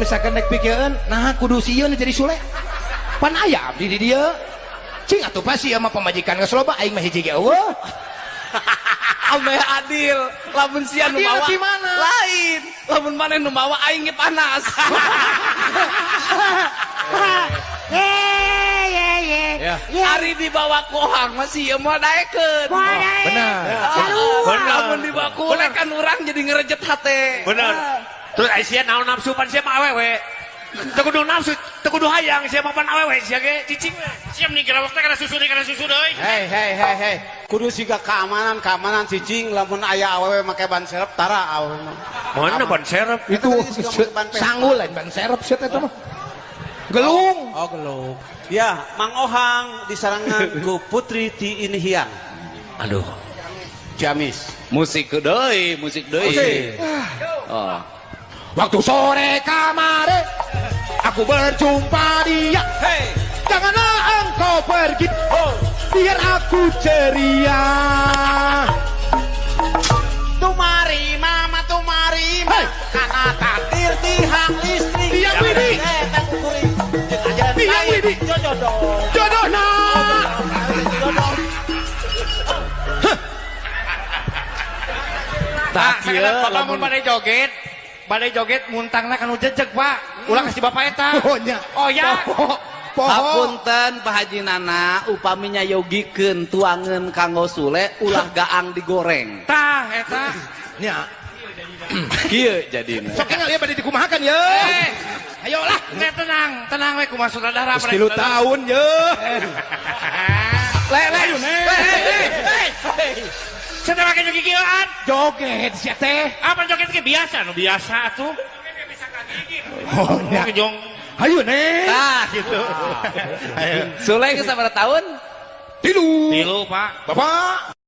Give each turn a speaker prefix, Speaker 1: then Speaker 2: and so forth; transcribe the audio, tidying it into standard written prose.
Speaker 1: Misalkan rek pikirkeun, nah kudu sieun jadi Sule. Pan aya abdi di dieu. Cing atuh pasti mah pamajikan geus loba, aing mah hiji ge euweuh.
Speaker 2: Ameh adil, lamun sia nu
Speaker 1: Adil
Speaker 2: mawa
Speaker 1: di mana?
Speaker 2: Lain, lamun maneh nu mawa aing ge panas.
Speaker 1: Ya.
Speaker 2: Ari dibawa ku Ohang mah sia moal daekeun.
Speaker 1: Benar.
Speaker 2: Bener. Lamun dibawa ku Ule kan urang jadi ngerejet hate.
Speaker 3: Bener. Terus ai sia naon nafsu, pan sia mah awewe. Teu kudu nafsu, teu kudu hayang, sia mah pan awewe sia ge cicing we.
Speaker 4: Siap nih kira waktu kana susu deui, kana susu deui.
Speaker 5: Hei hei hei hei. Kudu siga keamanan keamanan cicing, lamun aya awewe make ban serep tara awewe mah.
Speaker 3: Mana ban serep?
Speaker 1: Itu
Speaker 5: Tadi siga make ban Vespa.
Speaker 1: Sanggul lain ban serep sia teh mah. Gelung.
Speaker 5: Oh, gelung. Ya, Mang Ohang disarangan ku Putri Ti Inhiang.
Speaker 3: Aduh.
Speaker 5: Ciamis.
Speaker 2: Musik deui, musik deui.
Speaker 5: Musik.
Speaker 2: Oh.
Speaker 1: Waktu sore kamare aku berjumpa dia.
Speaker 5: Hey.
Speaker 1: Janganlah engkau pergi. Biar aku ceria.
Speaker 5: Tumari mama tumari
Speaker 1: Hey.
Speaker 5: karena takdir tihang listrik.
Speaker 1: Tiang Widi.
Speaker 5: Eh, tak kuring. Jeung ajaran
Speaker 1: Tiang
Speaker 5: lain.
Speaker 1: Widi.
Speaker 5: Jodoh.
Speaker 1: Jodohna.
Speaker 5: Jodoh.
Speaker 2: Tah
Speaker 4: Pak,
Speaker 2: kieu
Speaker 4: bapak mun
Speaker 2: lamun
Speaker 4: bade joget muntangna kanu jejeg, Pak. Ulah kasih bapak eta.
Speaker 1: Oh nya.
Speaker 4: Oh ya.
Speaker 1: Poho. Poho.
Speaker 2: Hapunten Pak Haji Nana, upami nyayogikeun tuangeun kanggo Sule ulah gaang digoreng.
Speaker 4: Tah eta.
Speaker 1: Nya.
Speaker 2: Kieu jadina.
Speaker 1: Sok tinggal ya bade dikumahakan ya.
Speaker 4: Eh,
Speaker 1: Ayolah.
Speaker 4: teh tenang, tenang we kumaha sutradara.
Speaker 1: Geus 3 tahun ye.
Speaker 4: Le le. Hey. Saya teh make joget kieuan.
Speaker 1: Joget sia teh.
Speaker 4: Apa joget ge biasa, nu biasa atuh.
Speaker 1: Oh nya.
Speaker 4: Jong.
Speaker 1: Hayu neng.
Speaker 2: Tah
Speaker 1: gitu.
Speaker 2: Sule geus sabaraha tahun?
Speaker 1: 3.
Speaker 4: 3, Pak.
Speaker 1: Bapak.